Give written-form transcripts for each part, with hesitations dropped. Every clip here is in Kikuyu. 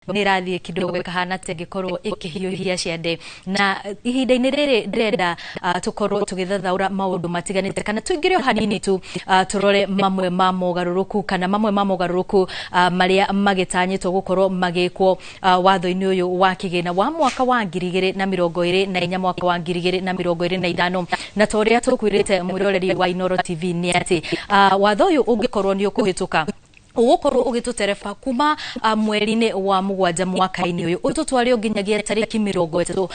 Nĩ ĩrathiĩ kidogo ĩkahana ta ĩngĩkorwo ĩkĩhiũhia ciande, na ihinda-inĩ rĩrĩ ndĩrenda tũkorwo tũgĩthathaũra maũndũ matiganĩte, kana tũingĩre o hanini tu tũrore mamwe ma mogarũrũku, kana mamwe ma mogarũrũku marĩa magĩtanyĩtwo gũkorwo magĩkwo watho-inĩ ũyũ wa kĩgĩna wa mwaka wa 2024, mwaka wa 2025. Na ta ũrĩa tũkwĩrĩte mwĩroreri wa Inooro TV nĩ atĩ watho ũyũ ũngĩkorwo nĩ ũkũhĩtũka, ũgũkorwo ũgĩtũtereba kuma mweri-inĩ wa 7 mwaka-inĩ ũyũ, ũtũtware nginyagia tarĩki 30 wa 6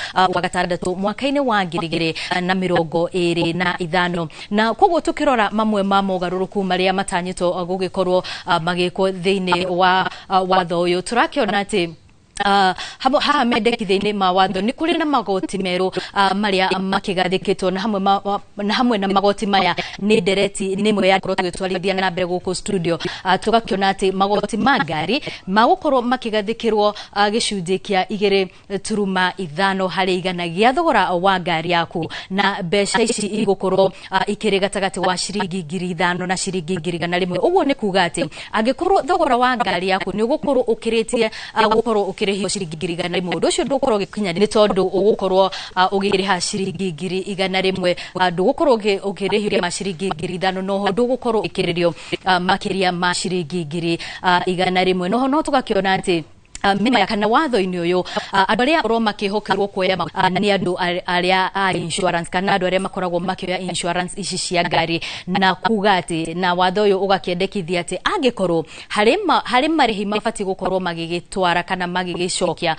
mwaka-inĩ wa 2025. Na koguo tũkĩrora mamwe ma mogarũrũku marĩa matanyĩtwo gũgĩkorwo magĩkwo thĩinĩ wa watho ũyũ, tũrakĩona atĩ haha mendekithia-inĩ ma watho nĩ kũrĩ na magoti merũ marĩa makĩgathĩkĩtwo, na hamwe na magoti maya nĩ ndereti nĩ ĩmwe ya korwo tũgĩtwarithia na mbere gũkũ studio. Tũgakĩona atĩ magoti ma ngari magũkorwo makĩgathĩkĩrwo gĩcunjĩ kĩa 2.5% gĩa thogora wa ngari yaku, na mbeca ici igũkorwo ikĩrĩ gatagatĩ wa ciringi 5,000 na ciringi 100,000. Ũguo nĩ kuga atĩ angĩkorwo thogora wa ngari yaku nĩ ũgũkorwo ũkĩrĩtie gũkorwo ũkĩrĩhio ciringi 100,000, ũndũ ũcio ndũgũkorwo ũgĩkinya nĩ tondũ ũgũkorwo ũgĩrĩha ciringi 100,000, ndũgũkorwo ũkĩrĩhio ma ciringi 5,000, noho ndũgũkorwo ũkĩrĩrio makĩria ma ciringi 100,000. Noho no tũgakĩona atĩ mĩmaya kana watho-inĩ ũyũ, andũ arĩa makorwo makĩhokerwo kuoya nĩ andũ arĩa a insurance, kana andũ arĩa makoragwo makĩoya insurance ici cia ngari, na kuga atĩ na watho ũyũ ũgakĩendekithia atĩ angĩkorwo harĩ marĩhi mabatiĩ gũkorwo magĩgĩtwara kana magĩgĩcokia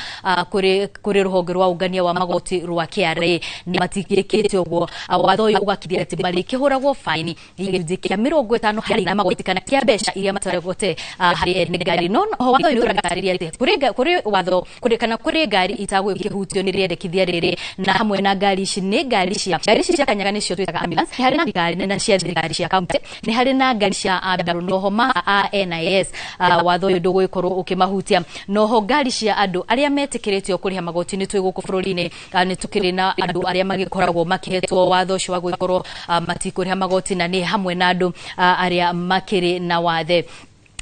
kũrĩ rũhonge rwa ũngania wa magoti rwa KRA, na matigĩkĩte ũguo, watho ũyũ ũgakithia atĩ marĩkĩhũragwo baini gĩcunjĩ kĩa 50% magoti kana kĩa mbeca iria mataragote harĩ ene ngari. No watho ũyũ ũratarĩria atĩ kũrĩ watho kũrĩ kana kũrĩ ngari itagũkĩhutio nĩ rĩendekithia rĩrĩ, na hamwe na ngari ici nĩ ngari ici cia kanyaga, nĩcio twĩtaga ambulance, nĩ harĩ na ngari nene cia thirikari cia county, nĩ harĩ na ngari cia ambarũ, noho ma a NIS, watho ũyũ ndũgũgĩkorwo ũkĩmahutia. Noho ngari cia andũ arĩa metĩkĩrĩtio kũrĩha magoti, nĩ twĩ gũkũ bũrũri-inĩ nĩ tũkĩrĩ na andũ arĩa magĩkoragwo makĩhetwo watho ũcio wa gũgĩkorwo matikũrĩha magoti, na nĩ hamwe na andũ arĩa makĩrĩ na wathe.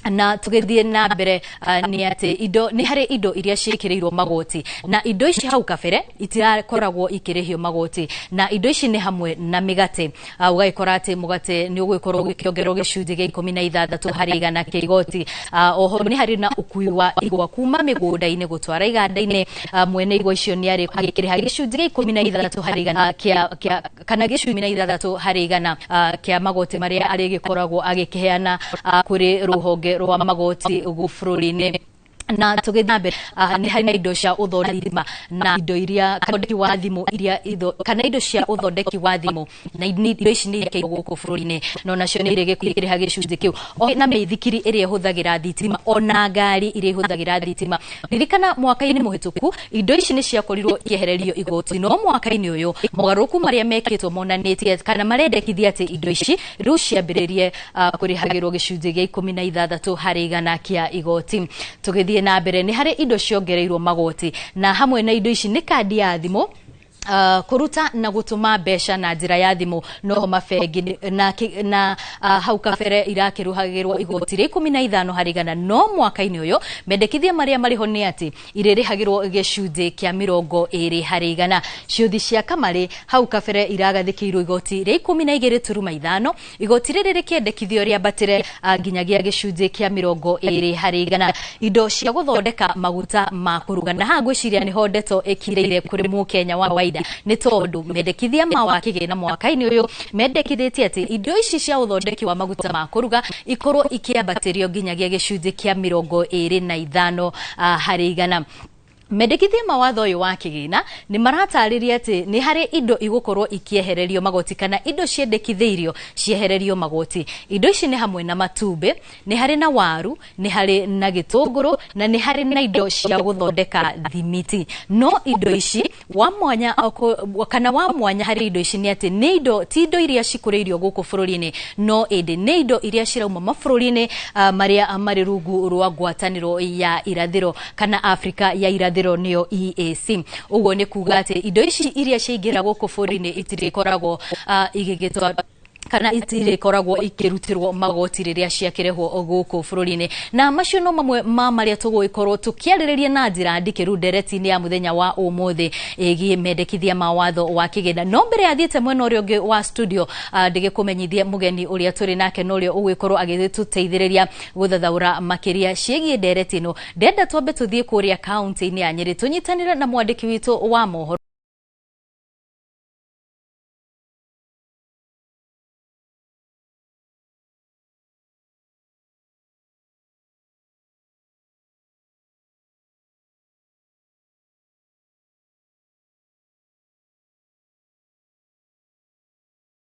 Na tũgĩthiĩ na mbere nĩ atĩ indo nĩ harĩ indo iria ciĩkĩrĩirwo magoti, na indo ici hau kabere itirakoragwo ikĩrĩhio magoti, na indo ici nĩ hamwe na mĩgate. Ũgagĩkora atĩ mũgate nĩ ũgũgĩkorwo ũgĩkĩongererwo gĩcunjĩ gĩa 16% kĩa igoti. Oho nĩ harĩ na ũkui wa igwa kuma mĩgũnda-inĩ gũtwara iganda-inĩ. Mwene igwa icio nĩ arĩ agĩkĩrĩha gĩcunjĩ gĩa 16% kĩa kana gĩcunjĩ 16% kĩa magoti marĩa arĩgĩkoragwo agĩkĩheana kũrĩ rũhonge rwa magoti gũkũ bũrũri-inĩ. Na tũgĩthiĩ na mbere, nĩ harĩ na indo cia ũthondeki thitima, na indo iria kana ũthondeki wa thimũ iria kana indo cia ũthondeki wa thimũ, na indo ici nĩ irekĩirwo gũkũ bũrũri-inĩ, no nacio nĩ irĩgĩkĩrĩha gĩcunjĩ kĩu, o na mĩithikiri ĩrĩa ĩhũthagĩra thitima, ona ngari iria ihũthagĩra thitima. Ririkana mwaka-inĩ mũhĩtũku indo ici nĩ ciakorirwo ikĩehererio igoti, no mwaka-inĩ ũyũ mogarũrũku marĩa mekĩtwo monanĩtie kana marendekithia atĩ indo ici rĩu ciambĩrĩrie kũrĩhagĩrwo gĩcunjĩ gĩa 16% kĩa igoti. Tũgĩthiĩ na mbere, nĩ harĩ indo ciongereirwo magoti, na hamwe na indo ici nĩ kandi ya thimũ, kũruta na gũtũma mbeca na njĩra ya thimũ, noho mabengi na hau kabere irakĩrũhagĩrwo igoti rĩa 15%, no mwaka-inĩ ũyũ mendekithia marĩa marĩho nĩ atĩ irĩrĩhagĩrwo gĩcunjĩ kĩa 20%. Ciũthi cia kamarĩ hau kabere iragathĩkĩirwo igoti rĩa 12.5, igoti rĩrĩ rĩkĩendekithio rĩambatĩre nginyagia gĩcunjĩ kĩa 20%. Indo cia gũthondeka maguta ma kũruga, na haha ngwĩciria nĩho ndeto ĩkirĩire kũrĩ mũkenya wa kawaida, nĩ tondũ mendekithia ma wa kĩgĩna mwaka-inĩ ũyũ mendekithĩtie atĩ indo ici cia ũthondeki wa maguta ma kũruga ikorwo ikĩambatĩrio nginyagia gĩcunjĩ kĩa 25%. Mendekithia ma watho ũyũ wa kĩgĩna nĩ maratarĩria atĩ nĩ harĩ indo igũkorwo ikĩehererio magoti, kana indo ciendekithĩirio ciehererio magoti. Indo ici nĩ hamwe na matumbĩ, nĩ harĩ na waru, nĩ harĩ na gĩtũngũrũ, na nĩ harĩ na indo cia gũthondeka thimiti. No indo ici wa mwanya kana wa mwanya harĩ indo ici nĩ atĩ nĩ indo ti indo iria cikũrĩirio gũkũ bũrũri-inĩ, no ĩndĩ nĩ indo iria cirauma mabũrũri-inĩ marĩa marĩ rungu rwa ngwatanĩro ya irathĩro kana Afrika ya irathĩro, nĩyo EAC. Ũguo nĩ kuga atĩ indo ici iria ciaingĩra gũkũ bũrũri-inĩ itirĩkoragwo igĩgĩtwa Kana itirĩkoragwo ikĩrutĩrwo magoti rĩrĩa ciakĩrehwo gũkũ bũrũri-inĩ. Na macio no mamwe ma marĩa tũgũgĩkorwo tũkĩarĩrĩria na njĩra ndikĩru ndereti-inĩ ya mũthenya wa ũmũthĩ ĩgiĩ mendekithia ma watho wa kĩgĩna. No mbere ya thiĩte mwena ũrĩa ũngĩ wa studio, ndĩgĩkũmenyithie mũgeni ũrĩa tũrĩ nake na ũrĩa ũgũgĩkorwo agĩtũteithĩrĩria gũthathaũra makĩria ciĩgiĩ ndereti ĩno. Ndenda twambe tũthiĩ kũrĩa kaunti-inĩ ya Nyĩrĩ tũnyitanĩre na mwandĩki witũ wa mohoro.